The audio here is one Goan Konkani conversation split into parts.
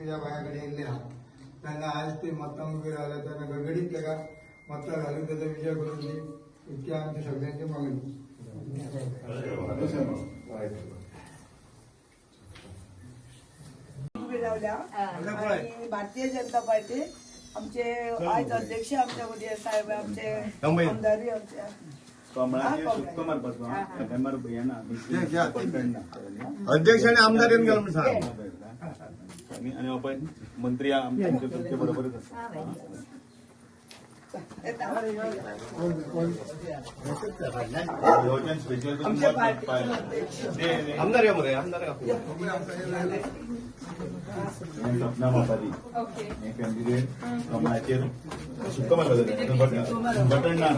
ह्या बाया कडेन येयल्ले आहा तेन्ना आयज ती मतां उबी रावल्या तेन्ना गडगडीत ताका मतां घालून ताचो विजय करून दी इतकी आमची सगळ्यांची मागणी. उबी रावल्या आणि भारतीय जनता पार्टी आमचे आयज अध्यक्ष आमच्या मदीं साहेब, आमचे आमदारूय आमचे. कमळाचे सुक्को मारपाचो एमआर भैया ना. अध्यक्ष आणि आमदार येऊन गेलो म्हणून सांग. आणि आणि आपण मंत्री आमच्या तुमच्या बरोबरच आसा. योजन स्पेशल. आमच्या पार्टीचे अध्यक्ष. आमदार या मरे, आमदार या. सपना मापारी हे कॅन्डिडेट कमळाचेर सुक्को मारपाचो, बटन ना.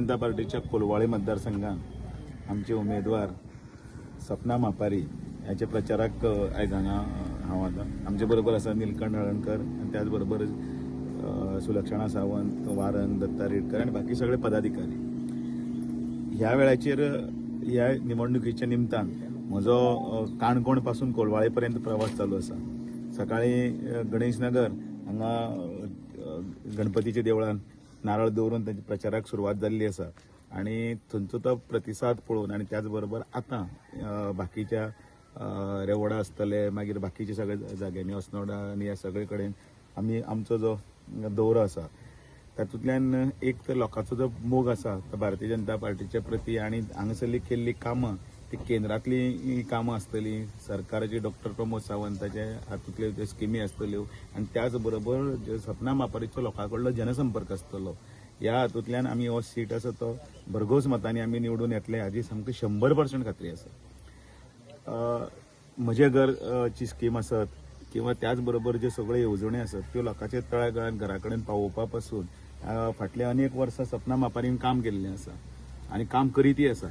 जनता पार्टीच्या कोलवाळे मतदारसंघात आमचे उमेदवार सपना मापारी याच्या प्रचाराक आयज हांगा हांव आतां आमचे बरोबर आसा निलकंठ हळणकर आनी त्याच बरोबर सुलक्षणा सावंत, वारंग, दत्ता रेडकर आनी बाकी सगळे पदाधिकारी. ह्या वेळाचेर ह्या निवडणुकीच्या निमतान म्हजो काणकोण पासून कोलवाळे पर्यंत प्रवास चालू आसा. सकाळी गणेश नगर हांगा गणपतीच्या देवळान नारळ दवरून तांच्या प्रचाराक सुरवात जाल्ली आसा आनी थंयचो तो प्रतिसाद पळोवन आनी त्याच बरोबर आतां बाकीच्या रेवोडा आसतले, मागीर बाकीचे सगळे जाग्यांनी अस्नोडा आनी ह्या सगळे कडेन आमी आमचो जो दौरो आसा तातूंतल्यान एक तर लोकांचो जो मोग आसा तो भारतीय जनता पार्टीच्या प्रती आनी हांगासरली केल्ली कामां ती केंद्रांतली कामां आसतली, सरकाराची डॉक्टर प्रमोद सावंताचे हातूंतल्यो त्यो स्किमी आसतल्यो आनी त्याच बरोबर सपना मापारीचो लोकां कडलो जनसंपर्क आसतलो. ह्या हातूंतल्यान आमी हो सीट आसा तो भरघोस मतांनी आमी निवडून येतले हाजी सामकी 100% खात्री आसा. म्हजें घर ची स्कीम आसत किंवा त्याच बरोबर ज्यो सगळ्यो येवजण्यो आसत त्यो लोकांच्या तळागाळान घरा कडेन पावोवपा पासून फाटल्या अनेक वर्सां सपना मापारीन काम केल्लें आसा आनी काम करीतय आसा.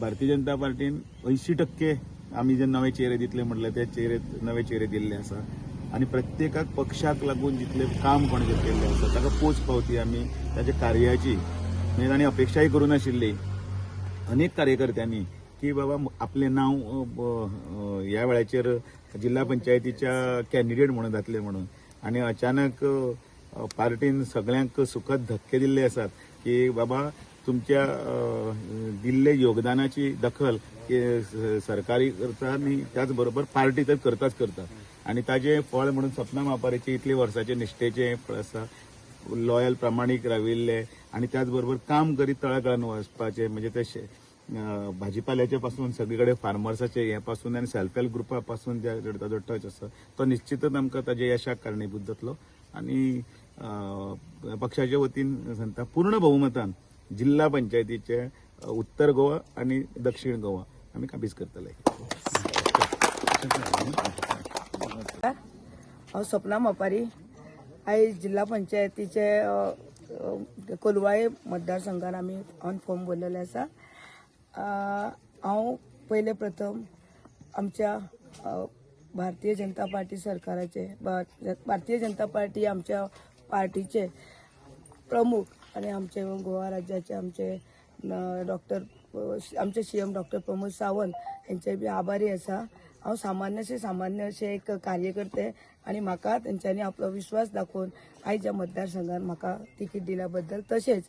भारतीय जनता पार्टीन 80% आमी जे नवे चेहरे दितले म्हटले ते चेहरे नवे चेहरे दिल्ले आसा आनी प्रत्येकाक पक्षाक लागून जितले काम कोणें केल्लें आसा ताका पोच पावती आमी ताच्या कार्याची. म्हणजे तांणी अपेक्षाय करूं नाशिल्ली अनेक कार्यकर्त्यांनी की बाबा आपलें नांव ह्या वेळाचेर जिल्हा पंचायतीच्या कॅन्डिडेट म्हणून जातले म्हणून, आनी अचानक पार्टीन सगळ्यांक सुखद धक्के दिल्ले आसात की बाबा तुमच्या दिल्ले योगदानाची दखल सरकारी करता आनी त्याच बरोबर पार्टी तर करताच करता आनी ताजें फळ म्हणून सपना मापारीचे इतले वर्साचे निश्ठेचें फळ आसा, लॉयल प्रामाणीक राविल्ले आनी त्याच बरोबर काम करीत तळागाळान वचपाचें, म्हणजे ते भाजीपाल्याचे पासून सगळे कडेन फार्मर्साचे हे पासून आनी सेल्फ हेल्प ग्रुपा पासून ज्या ताजो टच आसा तो निश्चितच आमकां ताजे यशाक कारणीभूत जातलो आनी पक्षाच्या वतीन सांगता पूर्ण बहुमतान जिल्हा पंचायतीचे उत्तर गोवा आनी दक्षिण गोवा आमी काबीज करतले. हांव सपना मापारी, आयज जिल्हा पंचायतीचे कोलवाळे मतदारसंघान आमी ऑन फॉर्म भरलेले आसा. हांव पयले प्रथम आमच्या भारतीय जनता पार्टी सरकाराचे, भारतीय जनता पार्टी आमच्या पार्टीचे प्रमुख आनी आमचे गोवा राज्याचे आमचे डॉक्टर आमचे सीएम डॉक्टर प्रमोद सावंत हेंचे बी आभारी आसा. हांव सामान्यशे सामान्य अशें एक कार्यकर्ते आनी म्हाका तेंच्यांनी आपलो विश्वास दाखोवन आयज ह्या मतदारसंघान म्हाका तिकीट दिल्या बद्दल, तशेंच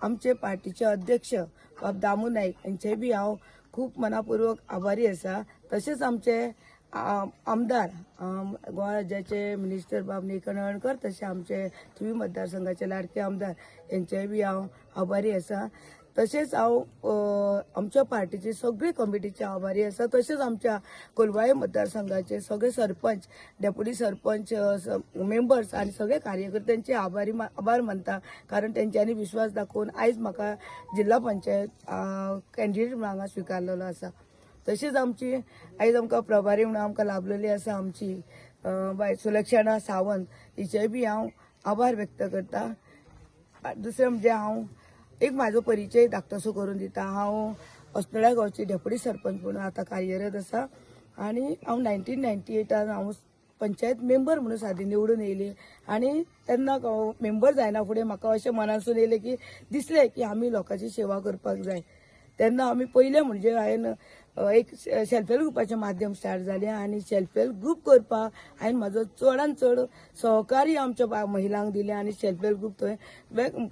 आमचे पार्टीचे अध्यक्ष बाब दामू नायक हेंचे बी हांव खूब मनापूर्वक आभारी आसा. तशेंच आमचे आमदार गोवा राज्याचे मिनिस्टर बाब निळकंठ हळर्णकर, तशें आमचे थिवी मतदारसंघाचे लाडके आमदार हेंचेय बी हांव आभारी आसा. तशेंच हांव आमच्या पार्टीचे सगळे कमिटीचे आभारी आसा. तशेंच आमच्या कोलवाळे मतदारसंघाचे सगळे सरपंच, डेप्युटी सरपंच, मेंबर्स आनी सगळे कार्यकर्त्यांचे आभार मानता, कारण तेंच्यांनी विश्वास दाखोवन आयज म्हाका जिल्हा पंचायत कॅन्डिडेट म्हणून हांगा स्विकारलेलो आसा. तशेंच आमची आयज आमकां प्रभारी म्हणून आमकां लाभलेली आसा आमची बाय सुलक्षणा सावंत, हिचेय बी हांव आभार व्यक्त करता. दुसरें म्हणजे हांव एक म्हाजो परिचय धाकटोसो करून दिता. हांव अस्नोड्या गांवची डेप्युटी सरपंच म्हणून आतां कार्यरत आसा आनी हांव 1998 हांव पंचायत मेंबर म्हणून सादी निवडून येयली आनी तेन्ना मेंबर जायना फुडें म्हाका अशें मनासून येयलें की दिसलें की आमी लोकांची सेवा करपाक जाय. तेन्ना आमी पयलें म्हणजे हांवें एक सेल्फ हेल्प ग्रुपाचें माध्यम स्टार्ट जालें आनी सेल्फ हेल्प ग्रूप करपाक हांवें म्हाजो चडान चड सहकार्य आमच्या महिलांक दिलें आनी सेल्फ हेल्प ग्रूप थंय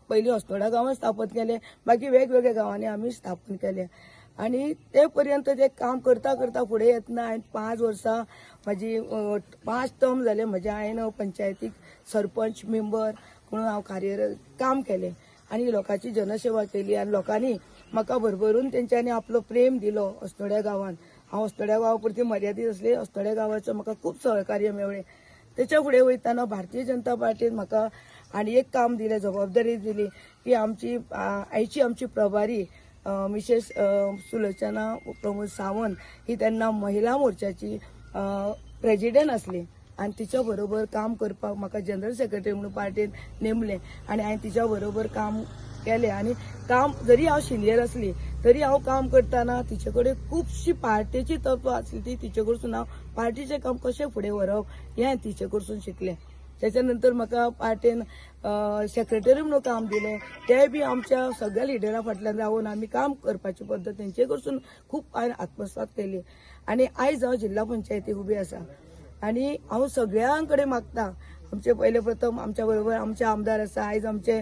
पयलीं अस्नोडा गांवांत स्थापन केलें, बाकी वेगवेगळ्या गांवांनी आमी स्थापन केलें आनी ते पर्यंत ते काम करता करता फुडें येतना हांवें 5 वर्सां म्हाजी 5 टर्म जाले म्हज्या हांवें पंचायतीक सरपंच मेंबर म्हणून हांव कार्यरत काम केलें आनी लोकांची जनसेवा केली आनी लोकांनी म्हाका भरभरून तेंच्यांनी आपलो प्रेम दिलो. अस्नोड्या गांवांत हांव अस्नोड्या गांवा पुरती मर्यादीत आसली, अस्नोड्या गांवाचो म्हाका खूब सहकार्य मेळ्ळें. तेच्या फुडें वयतना भारतीय जनता पार्टीन म्हाका आनी एक काम दिलें, जबाबदारी दिली की आमची आयची आमची प्रभारी मिसेस सुलोचना प्रमोद सावंत ही तेन्ना महिला मोर्चाची प्रेजिडेंट आसली आनी तिच्या बरोबर काम करपाक म्हाका जनरल सेक्रेटरी म्हणून पार्टीन नेमलें आनी हांवें तिच्या बरोबर काम केलें. आनी काम जरी हांव सिनियर आसली तरी हांव काम करतना तिचे कडेन खुबशी पार्टीची तत्वां आसली ती तिचे कडसून हांव पार्टीचें काम कशें फुडें व्हरप हें हांवें तिचे कडसून शिकलें. तेच्या नंतर म्हाका पार्टीन सेक्रेटरी म्हणून काम दिलें, तेंय बी आमच्या सगळ्या लिडरा फाटल्यान रावन आमी काम करपाची पद्दत तेंचे कडसून खूब हांवें आत्मसात केली आनी आयज हांव जिल्हा पंचायतीक उबी आसा आनी हांव सगळ्यां कडेन मागता. आमचे पयले प्रथम आमच्या बरोबर आमचे आमदार आसा, आयज आमचे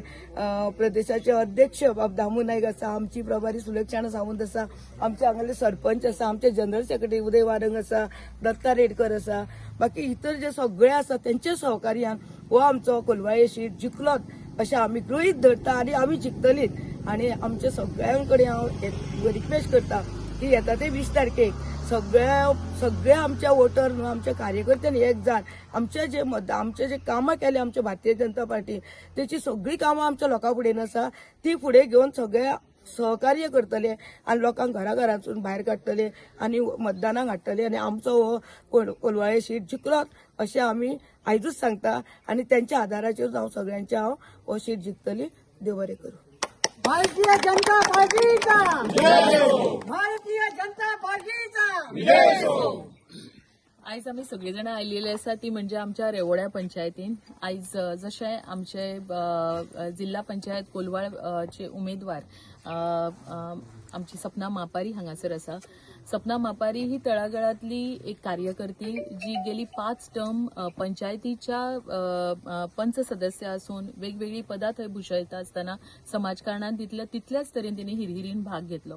प्रदेशाचे अध्यक्ष बाब दामू नायक आसा, आमची प्रभारी सुलक्षणा सावंत आसा, आमचे हांगासरले सरपंच आसा, आमचे जनरल सेक्रेटरी उदय वारंग आसा, दत्ता रेडकर आसा, बाकी इतर जे सगळे आसा तेंचे सहकार्यान हो आमचो कोलवाळे शीट जिखलोच अशें आमी गृहीत धरता आनी आमी जिखतलीच. आनी आमच्या सगळ्यां कडेन हांव रिक्वेस्ट करता की येता ते 20 तारखेक सगळ्या आमच्या वोटर न्हू आमच्या कार्यकर्त्यांनी एक जावन आमचे जे आमचे जे कामां केले आमच्या भारतीय जनता पार्टी तेची सगळीं कामां आमच्या लोकां फुडें आसा ती फुडें घेवन सगळे सहकार्य करतले आनी लोकांक घरा घरांतसून भायर काडटले आनी मतदानाक हाडटले आनी आमचो हो कोलवाळे शीट जिखलोच अशें आमी आयजूच सांगता आनी तेंच्या आदाराचेर हांव सगळ्यांचे हांव हो शीट जिखतली. देव बरें करूं. भारतीय जनता पार्टीचा, भारतीय जनता पार्टीचा. आयज आमी सगळीं जाणां आयिल्ली आसा ती म्हणजे आमच्या रेवोड्या पंचायतीन. आयज जशें आमचे जिल्हा पंचायत कोलवाळचे उमेदवार आमची सपना मापारी हांगासर आसा. सपना मापारी ही तळागाळांतली एक कार्यकर्ती जी गेली 5 टर्म पंचायतीच्या पंच सदस्य आसून वेगवेगळी पदां थंय भुशयता आसतना समाजकारणांत तितल्याच तरेन तिणें हिरहिरीन भाग घेतलो.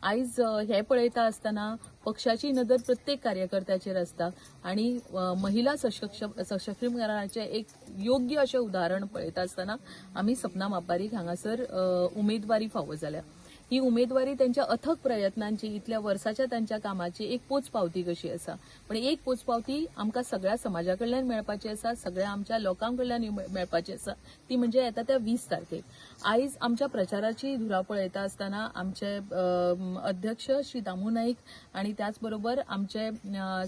आयज हे पळयता आसतना पक्षाची नदर प्रत्येक कार्यकर्त्याचेर आसता आनी महिला सशक्तीकरणाचें एक योग्य अशें उदाहरण पळयता आसतना आमी सपना मापारीक हांगासर उमेदवारी फावो जाल्या. ही उमेदवारी त्यांच्या अथक प्रयत्नांची, इतल्या वर्साच्या त्यांच्या कामाची एक पोचपावती कशी आसा. पण एक पोचपावती आमकां सगळ्या समाजा कडल्यान मेळपाची आसा, सगळ्या आमच्या लोकां कडल्यान मेळपाची आसा, ती म्हणजे येता त्या 20 तारखेक. आयज आमच्या प्रचाराची धुरा पळयता आसतना आमचे अध्यक्ष श्री दामू नाईक आणि त्याचबरोबर आमचे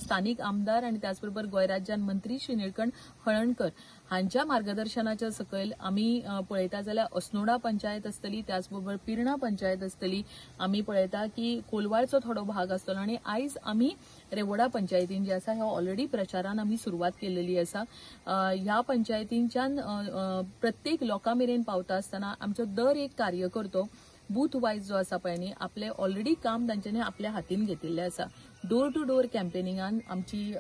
स्थानिक आमदार आणि त्याचबरोबर गोंय राज्यान मंत्री श्री निळकंठ हळर्णकर हांच्या मार्गदर्शनाच्या सकयल आमी पळयता जाल्यार अस्नोडा पंचायत आसतली, त्याचबरोबर पिर्णा पंचायत आसतली, आमी पळयता की कोलवाळचो थोडो भाग आसतलो आनी आयज आमी रेवोडा पंचायतीन जे आसा हो ऑलरेडी प्रचारान आमी सुरवात केलेली आसा. ह्या पंचायतींच्यान प्रत्येक लोकां मेरेन पावता आसतना आमचो दर एक कार्यकर्तो बूथ वायज जो आसा पळय न्ही आपले ऑलरेडी काम तांच्यांनी आपल्या हातीन घेतिल्लें आसा. डोर टू डोर कॅम्पेनिंगान आमची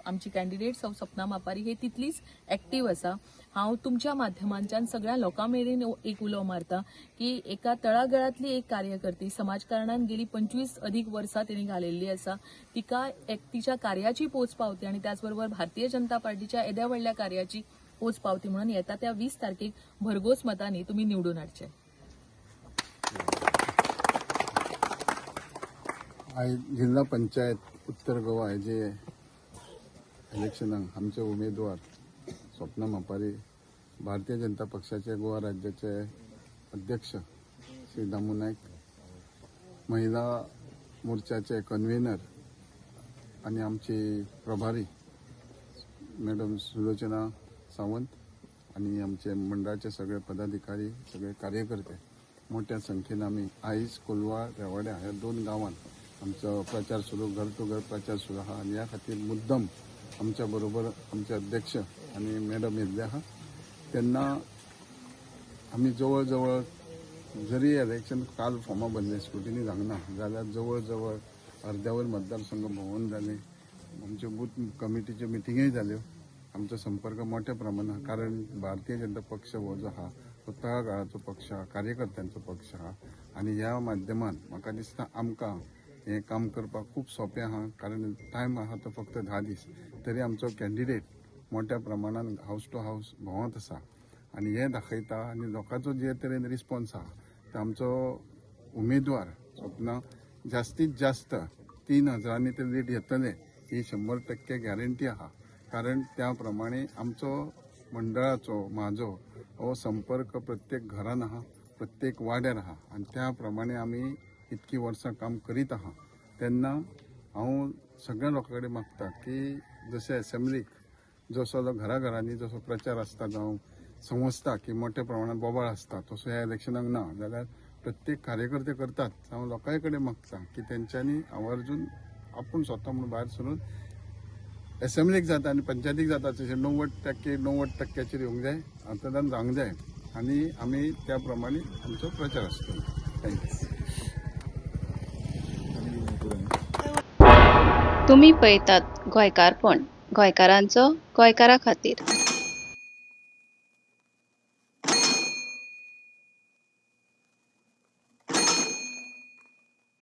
आमची कॅन्डिडेट सौ सपना मापारी हे तितलीच एक्टीव आसा. हांव तुमच्या माध्यमांच्यान सगळ्या लोकां मेरेन एक उलो मारता की एका तळागाळांतली एक कार्यकर्ती समाजकारणान गेली 25 अदीक वर्सां तिणें घालिल्ली आसा, तिका एक तिच्या कार्याची पोच पावती आनी त्याचबरोबर भारतीय जनता पार्टीच्या येद्या व्हडल्या कार्याची पोच पावती म्हणून येता त्या 20 तारखेक भरघोस मतांनी तुमी निवडून हाडचे. आयज जिल्हा पंचायत उत्तर गोवा हेजे इलेक्शनाक आमचे उमेदवार स्वप्ना मापारी भारतीय जनता पक्षाचे गोवा राज्याचे अध्यक्ष श्री दामू नायक, महिला मोर्चाचे कन्व्हिनर आनी आमची प्रभारी मॅडम सुलोचना सावंत आनी आमचे मंडळाचे सगळे पदाधिकारी, सगळे कार्यकर्ते मोठ्या संख्येन आमी आयज कोलवाळ रेवाड्या ह्या 2 गांवांत आमचो प्रचार सुरू, घर टू घर प्रचार सुरू आहा आनी ह्या खातीर मुद्दम आमच्या बरोबर आमचे अध्यक्ष आनी मॅडम येयल्ले आहा. तेन्ना आमी जवळ जवळ जरी इलेक्शन काल फॉर्मां भरले, स्क्रुटिनी जावंक ना जाल्यार जवळ जवळ अर्द्यावर मतदारसंघ भोंवून जाले, आमच्यो बूथ कमिटीच्यो मिटिंगूय जाल्यो. आमचो संपर्क मोठ्या प्रमाणात, कारण भारतीय जनता पक्ष हो जो आहा तो तळागाळाचो पक्ष आहा, कार्यकर्त्यांचो पक्ष आहा आनी ह्या माध्यमान म्हाका दिसता आमकां हें काम करपाक खूब सोंपें आहा, कारण टायम आहा तो फक्त 10 दीस, तरी आमचो कॅन्डिडेट मोठ्या प्रमाणान हावस टू हावस भोंवत आसा आनी हें दाखयता आनी लोकांचो जे तरेन रिस्पॉन्स आहा तो आमचो उमेदवार स्वप्ना जास्तीत जास्त 3000 ते लीड येतले ही 100% गॅरंटी आहा, कारण त्या प्रमाणे आमचो मंडळाचो म्हाजो हो संपर्क प्रत्येक घरान आहा, प्रत्येक वाड्यार आहा आनी त्या प्रमाणे आमी इतकी वर्सां काम करीत आहा. तेन्ना हांव सगळ्या लोकां कडेन मागता की जशें एसेंब्लीक जसो घराघरांनी जसो प्रचार आसता जावं समजता की मोठ्या प्रमाणात बोबाळ आसता तसो ह्या इलेक्शनाक ना जाल्यार प्रत्येक कार्यकर्ते करतात. हांव लोकां कडेन मागता की तेंच्यांनी आवर्जून आपूण स्वता म्हणून भायर सरून एसेंब्लीक जाता आनी पंचायतीक जाता तशें 90% 90% येवंक जाय, मतदान जावंक जाय आनी आमी त्या प्रमाणे आमचो प्रचार आसतलो. Thank you. तुमी पळयतात गोंयकारपण, गोंयकारांचो गोंयकारा खातीर.